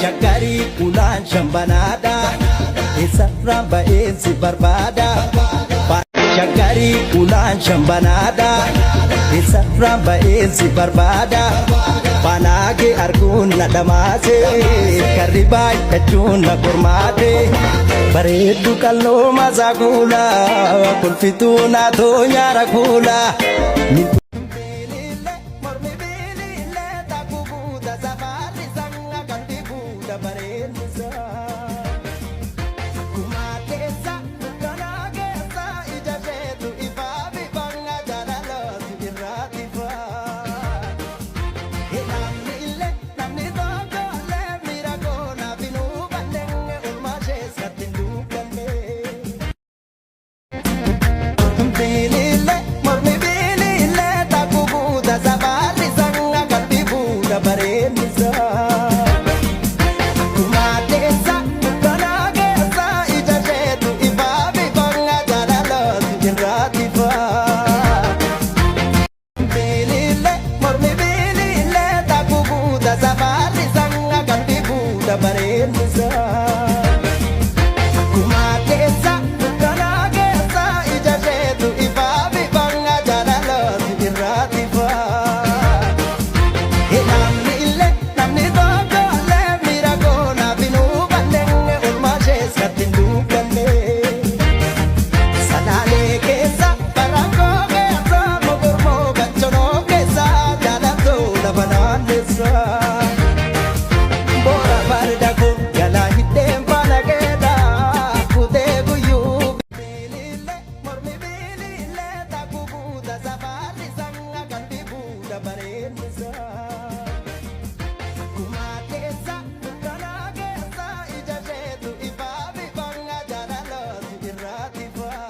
Shaggarii ulaan shambanaadha. Eessarraan ba'een si barbaada. Shaggarii ulaan shambanaadha. Eessarraan ba'een si barbaada. Faanaagee arguun na dhamaase. Karri baay'achuun na qormaate. Bareeddu qalloo masaa kuula. Kolfituu naatoo nyaara kuula. Mormi biililee takku buuta safarri sanga qalbii buuta bareednisaa. Kumaa keessa dukkanaa keessa ija isheetu ifaa bifanga jaalalooti irraa ifaa. Namni illee namni tokko illee miira koonaaf hin hubanne, oolmaa ishees gatti hin dubbanne. Biilile mormi biilile takku buuta safarri sanga qalbii buuta bareednisaa. Kumaa keessa dukkanaa keessa ija isheetu ifaa bifanga jaalalooti irraa ifaa. Biilile mormi biilile takku buuta safarri sanga qalbii buuta bareednisaa. Kumaa keessa dukkanaa keessa ija isheetu ifaa bifanga jaalalooti irraa ifaa. Namni illee namni tokko illee miira koonaaf hin hubanne, oolmaa ishees gatti hin dubbanne. Salaalee keessa, Barakkoo keessa, Mogormoo Gachonoo keessa, jaalatoo lafa naanneessa. Boora farda koo jalaa hidheen faana keedha kutee guyyuu. Biilile mormi biilile takku buuta safarri sanga qalbii buuta bareednisaa. Kumaa keessa dukkanaa keessa ija isheetu ifaa bifanga jaalalooti irraa ifaa.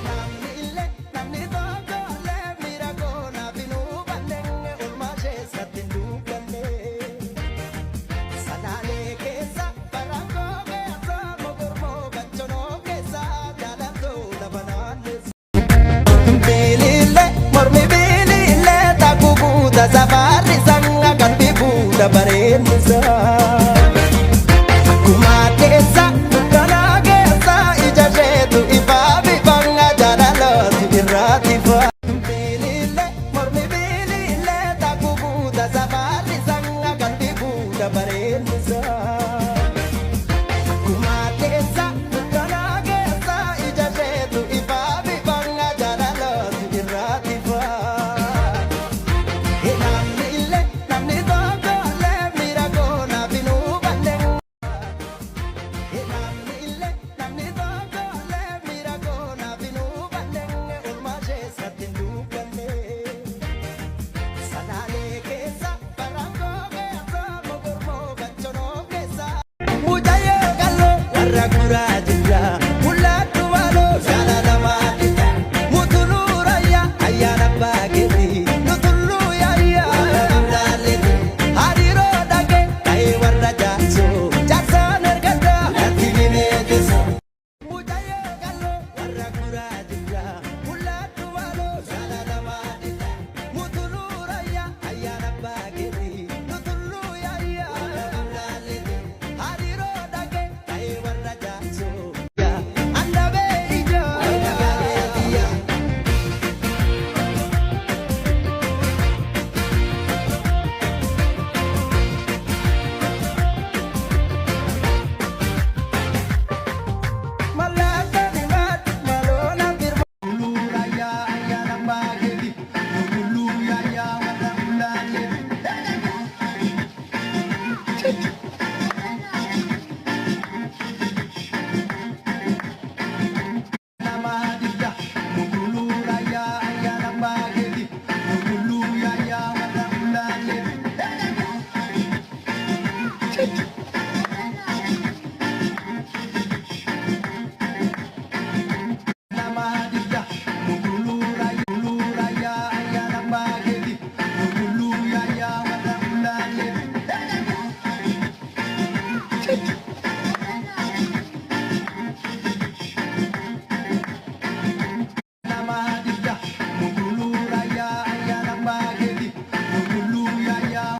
Namni illee namni tokko illee miira koonaaf hin hubanne, oolmaa ishees gatti hin dubbanne. Salaalee keessa, Barakkoo keessa, Mogormoo Gachonoo keessa, jaalatoo lafa naanneessa. Biilile mormi biilile takku buuta safarri sanga qalbii buuta bareednisaa.